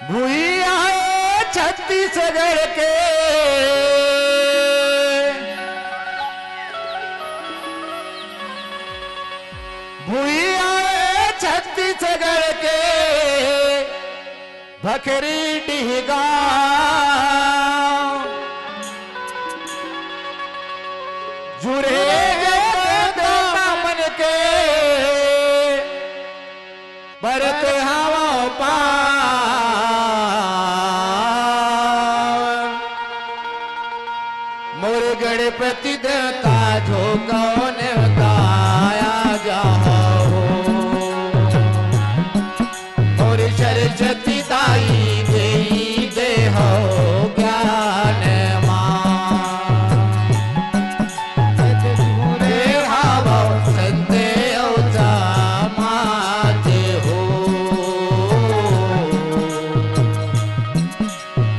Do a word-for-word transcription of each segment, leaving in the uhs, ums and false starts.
भुइयां ए छत्तीसगढ़ के, भुइयां ए छत्तीसगढ़ के, भखरी डीह गांव। जुरे जग देवता मन के, बरत हवं पाँव। मोर गणपति देवता झोंकव नेवता आ जाहू। मोर सरस्वती दाई देई देहव ज्ञान मा। मोरे हवव संत अउ समाज हो।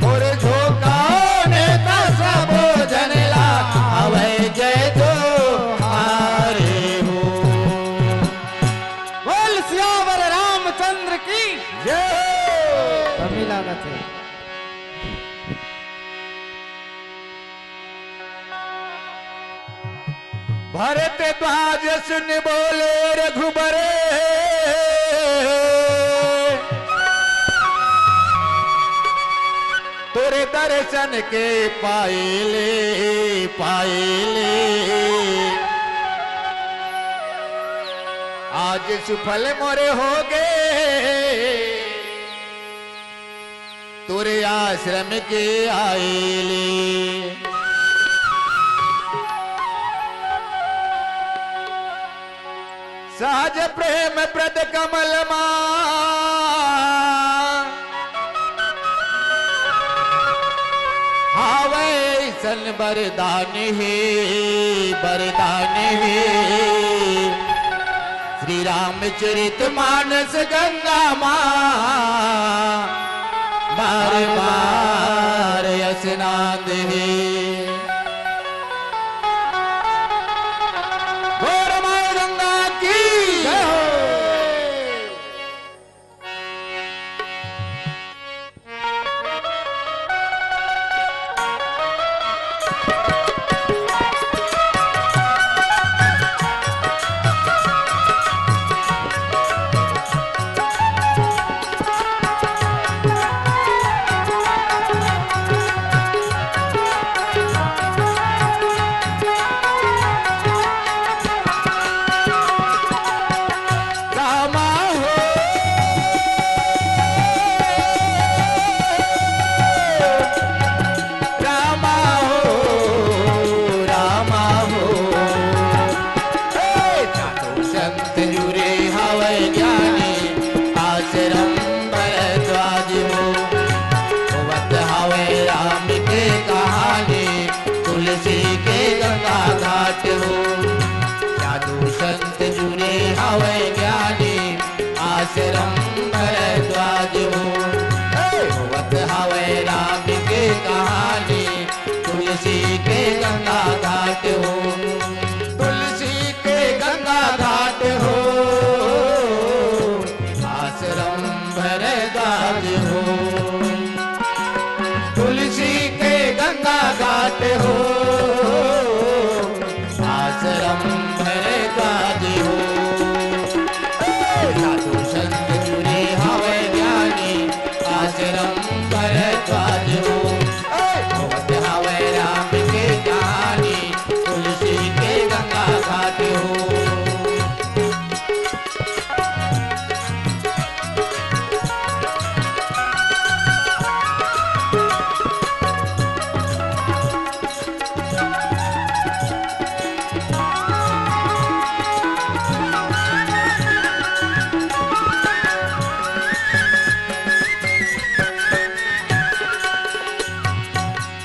मोर झोंकव नेता सबो झन ला हवय जय जोहार हो। बोल सियावर रामचंद्र की जय। कमी लागत हे। भरद्वाज सुनि बोले रघुबर, तोरे दर्शन के पाए ले, पाए ले। आज सुफल मोरे होगे, तोरे आश्रम के आए ले। सहज प्रेम प्रद कमल मा, हावय अइसन वरदान हे, वरदान हे। श्री रामचरित मानस गंगा मा बार बार स्नान हे। बोल माय गंगा की जय हो। रामा हो, रामा हो, रामा हो। हे साधु संत जुरे हवय ज्ञानी, आश्रम भरद्वाज हो। होवत हवय राम के कहानी, तुलसी के गंगा घाट हो। साधु संत जुरे हवय ज्ञानी, आश्रम भरद्वाज हो। हे होवत हवय राम के कहानी, तुलसी के गंगा घाट हो। तुलसी के गंगा घाट हो, आश्रम भरद्वाज हो। तुलसी के गंगा घाट हो, आश्रम भरद्वाज हो। साधु संत जुरे हवय ज्ञानी, आश्रम भरद्वाज हो। होवत हवय राम के कहानी, तुलसी के गंगा घाट हो।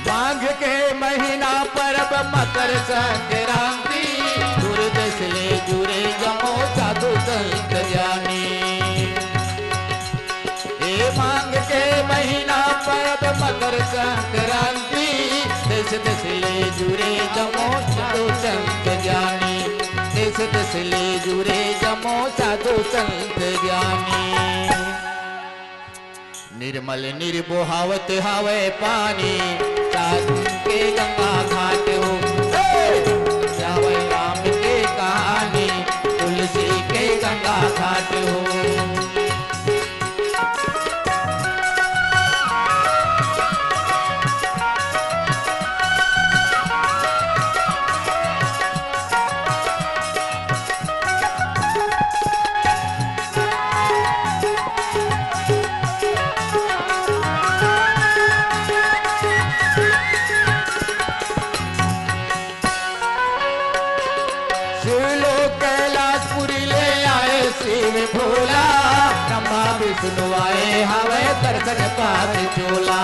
माघ के महीना परब मकर संक्रांति, दूर देश ले जुरे जम्मो साधु संत ज्ञानी। ए माघ के महीना परब मकर संक्रांति, देश देश ले जुरे जम्मो साधु संत ज्ञानी, देश देश ले जुरे जम्मो साधु संत ज्ञानी। निर्मल निर्बोहावत हावय पानी, साधु के गंगा घाट हो। हे! जावय राम के कहानी, तुलसी के गंगा घाट हो। शिवलोक कैलाशपुरी ले आए शिव भोला, ब्रह्मा विष्णु आए हवे दर्शन पाके चोला।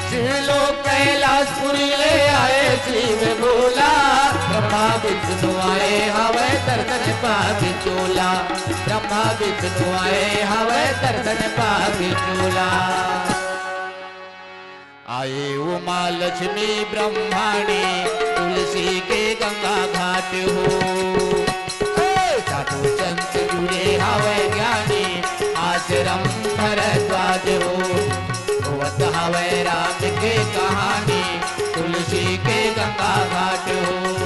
शिवलोक कैलाशपुरी ले आए शिव भोला, ब्रह्मा विष्णु आए हवे दर्शन पाके चोला, ब्रह्मा विष्णु आए हवे दर्शन पाके चोला। आए उमा लक्ष्मी ब्रह्माणी, तुलसी के गंगा घाट हो। ए, साधु संत जुड़े हवे ज्ञानी, आश्रम भरद्वाज हो। होवत हवे राम के कहानी, तुलसी के गंगा घाट हो।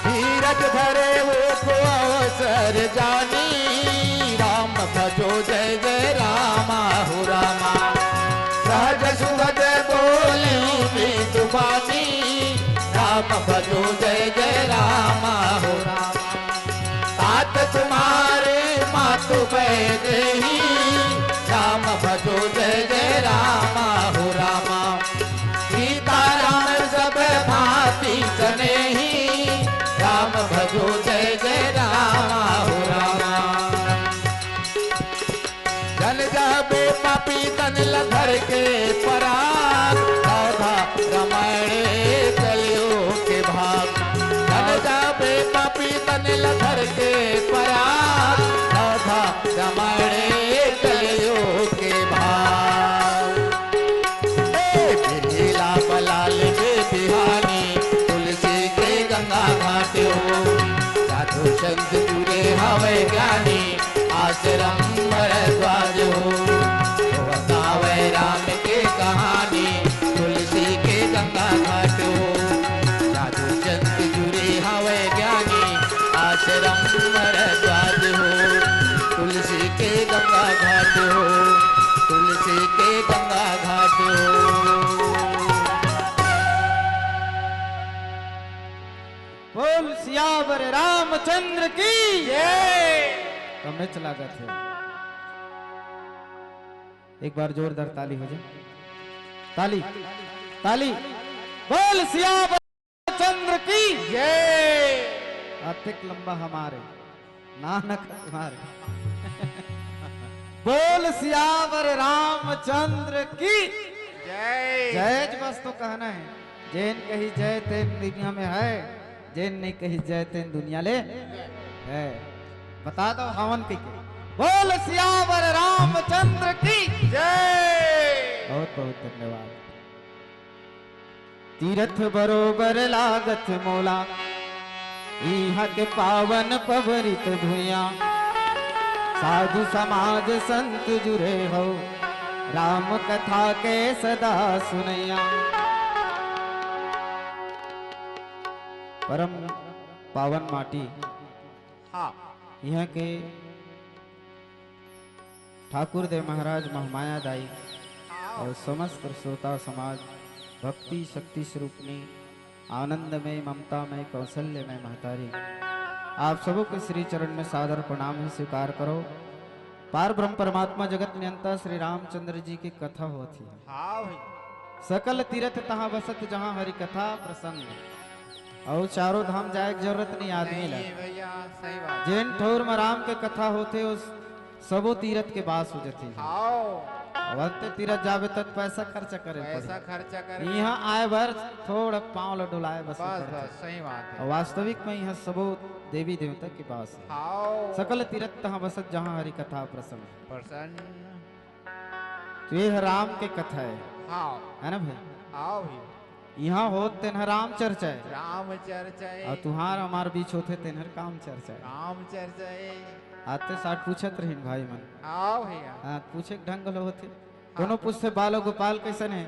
धीरज धरे वो को अवसर जानी, राम भजो जय जय रामा हो रामा। सहज सुहज बोले मृदु बानी, राम भजो जय जय रामा हो रामा। तात तुम्हारे मातु वैदेही, राम भजो जय जय रामा हो रामा। सीताराम सब भांति सनेही, राम भजो जय जय रामा हो रामा। जन जाबे पापी तन ल धर के पराग, अवधा रमायण कलयुग के भाग। जन जाबे पापी तन ल धर के पराग, अवधा रमायण कलयुग के भाग। ए, बिरहिला बलाल के बिहानी, तुलसी के गंगा घाट हो। साधु संत जुड़े हवे ज्ञानी, आश्रम भरद्वाज हो। बतावे राम के कहानी, तुलसी के गंगा घाट हो। साधु संत जुड़े हवे ज्ञानी, आश्रम भरद्वाज हो। तुलसी के गंगा घाट हो, तुलसी के गंगा घाट हो। बोल सियावर रामचंद्र की। ये कमेच लागत है। एक बार जोरदार ताली हो जाए। ताली, ताली। बोल सियावर चंद्र की। जय। अतिक लंबा हमारे नानक हमारे। बोल सियावर रामचंद्र की। जय। जय बस तो कहना है, जेन कही जय तेन दुनिया में है, जेन नहीं कही जय तेन दुनिया ले है। बता दो हवन के, के। बोल सियावर रामचंद्र की। जय। बहुत बहुत धन्यवाद। तीरथ बरोबर लागत मोला, इहाँ के पावन पवित्र भुइयां। साधु समाज संत जुरे हो, राम कथा के सदा सुनैया। परम पावन माटी, हाँ। इहाँ के ठाकुर देव महाराज, महमाया दाई अउ समस्त श्रोता समाज, भक्ति शक्ति स्वरूपनी, आनंदमय, ममतामय, कौशल्यमय महतारी, आप सबो के श्री चरण में सादर प्रणाम ही स्वीकार करो। पार ब्रह्म परमात्मा जगत नियंता श्री रामचंद्र जी के कथा होत ही। हाँ भाई। सकल तीरथ तहाँ बसत जहाँ हरि कथा प्रसंग। अउ चारों धाम जाए के जरूरत नहीं आदमी ला। नहीं भैया, सही बात। जेन ठौर म राम के कथा होथे, उस सबो तीरथ के बास हो जथे। आओ। अब अंते तीरथ जाबे त पैसा खर्चा करे पैसा पड़ही। खर्चा करे। इहाँ आए बर थोड़ा पाँव ल डोलाए बस बस, पड़थे। बस, सही बात हे। और वास्तविक में इहाँ सबो देवी देवता के वास हे। हाव। सकल तीरथ तहाँ बसत जहाँ हरि कथा प्रसंग। प्रसंग। तो ये ह राम के कथा हे। हाव। है ना भाई? हाव भाई। इहाँ होत तेन ह राम चर्चा हे। राम चर्चा हे। और तुहार हमार बीच होथे तेन हर काम चर्चा हे। काम चर्चा हे। आते साठ पूछत रहिन भाई मन। हाव भैया। हाँ, पूछे के ढंग घलो होथे। हाँ। कोनो पूछथे बालो गोपाल कइसन हे,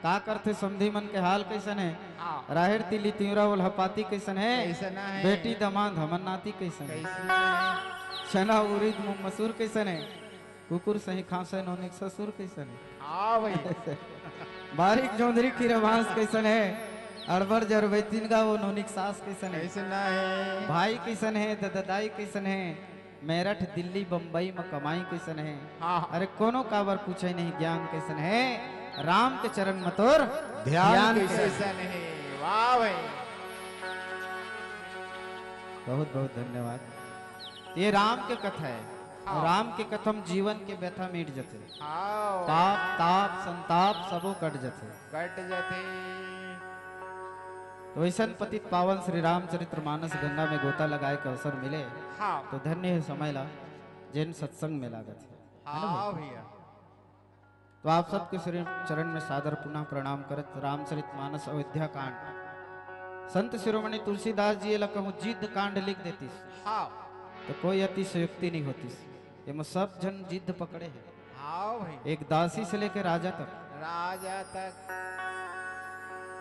का करथे समधी मन के हाल कइसन हे, हाँ। राहेर तिली तिवरा ओलहपाती कइसन हे, कइसन हे? बेटी दमांद हमर नाती कइसन हे, कइसन हे? चना उरिद मूंग मसूर कइसन हे, कुकुर सही खांसे नोनिक ससुर कइसन हे। हाँ भाई। बारीक जोंधरी खीरा बांस कइसन हे, अड़बर जरबैतिन गा वो नोनिक सास कइसन हे, कइसन हे? भाई कइसन हे, दददाई कइसन हे, मेरठ दिल्ली बम्बई म कमाई कइसन हे। हाँ। अरे कोनो काबर पूछे नहीं ज्ञान कइसन हे, राम के चरण म तोर ध्यान ध्यान कइसन कइसन हे। वाह भाई। बहुत बहुत धन्यवाद। ये राम के कथा हे। हाँ। राम के कथा म जीवन के व्यथा मिट जथे। हाँ। पाप, ताप, संताप सबो कट जथे। कट जथे। तो अइसन पतित पावन श्री रामचरित्र मानस गंगा में गोता लगाए के अवसर मिले, हाँ। तो धन्य हे समय ला, जेन सत्संग में लागत हे। है ना हाँ भैया? भैया। तो आप सबके श्री चरण में सादर पुनः प्रणाम करत, रामचरित मानस अयोध्या कांड, संत शिरोमणि तुलसीदास जी एला कहूँ जिद कांड लिख देतिस, हाँ। तो कोई अतिशयोक्ति नहीं होतिस। एमा सब झन जिद पकड़े हे। हाँ भाई। एक दासी से लेके राजा तक। राजा तक।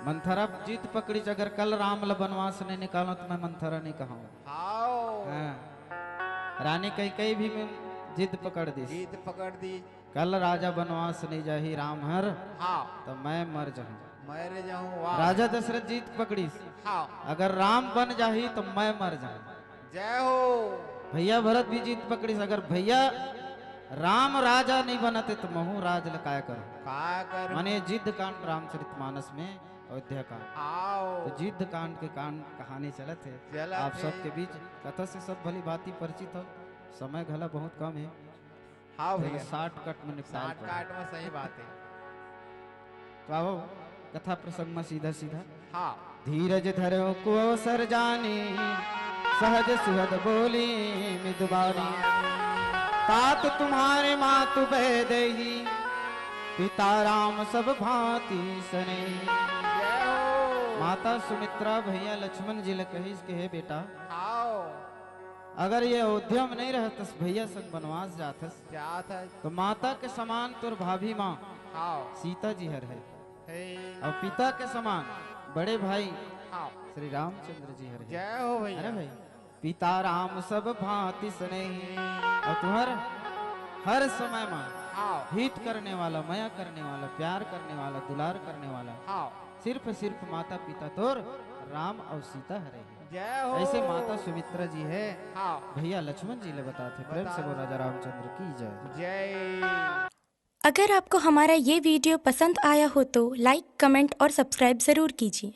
मंथरा जिद पकड़िस, अगर कल राम ला बनवास नहीं निकालों तो मैं मंथरा नहीं कहाऊं। हाँ। हाँ। रानी कैकेयी भी में जिद पकड़ दिस। जिद पकड़ दी। कल राजा बनवास नहीं जाही राम हर, हाँ। तो मैं मर जाहूं। मर जाहूं, वाह। राजा दशरथ जिद पकड़िस। हाँ। अगर राम बन जाही तो मैं मर जाहूं। जय हो। भैया भरत भी जिद पकड़िस, अगर भैया राम राजा नहीं बनत हे तो महूं राज ल काय करूं। काय करूं। माने जिद कांड रामचरित मानस में अयोध्या कांड। आओ। तो जिद कांड के कांड कहानी चलत हे। चलत आप हे। सबके बीच कथा से सब भली भांति परिचित हो, समय घला बहुत कम हे। हाँ तो भैया। शॉर्टकट में निपटाल शॉर्टकट में सही बात हे। तो आओ, कथा प्रसंग में सीधा सीधा। हाँ। धीरज धरो कुअवसर जानी, सहज सुहद बोली मिदुबानी। तात तुम्हारे मातु वैदेही, पिता राम सब भांति सनेही। जय हो। माता सुमित्रा भैया लक्ष्मण जी ल कहिस के, हे बेटा, आओ। अगर ये अयोध्या में नहीं रहतस, भैया संग बनवास जाथस, जात हे। तो माता के समान तोर भाभी माँ हाँ। सीता जी हर हे। हे। और पिता के समान बड़े भाई हाँ। श्री रामचंद्र जी हर हे। जय हो भैया। अरे भाई, पिता राम सब भांति सनेही। और तुम्हार हर समय में हाँ। हित करने वाला, मया करने वाला, प्यार करने वाला, दुलार करने वाला हाँ। सिर्फ सिर्फ माता पिता तोर राम और सीता हरे हे। जय हो। ऐसे माता सुमित्रा जी हे। हाँ। भैया लक्ष्मण जी ले बताथे। प्रेम से बता। बोल राजा रामचंद्र की जय। जय। अगर आपको हमारा ये वीडियो पसंद आया हो तो लाइक, कमेंट और सब्सक्राइब ज़रूर कीजिए।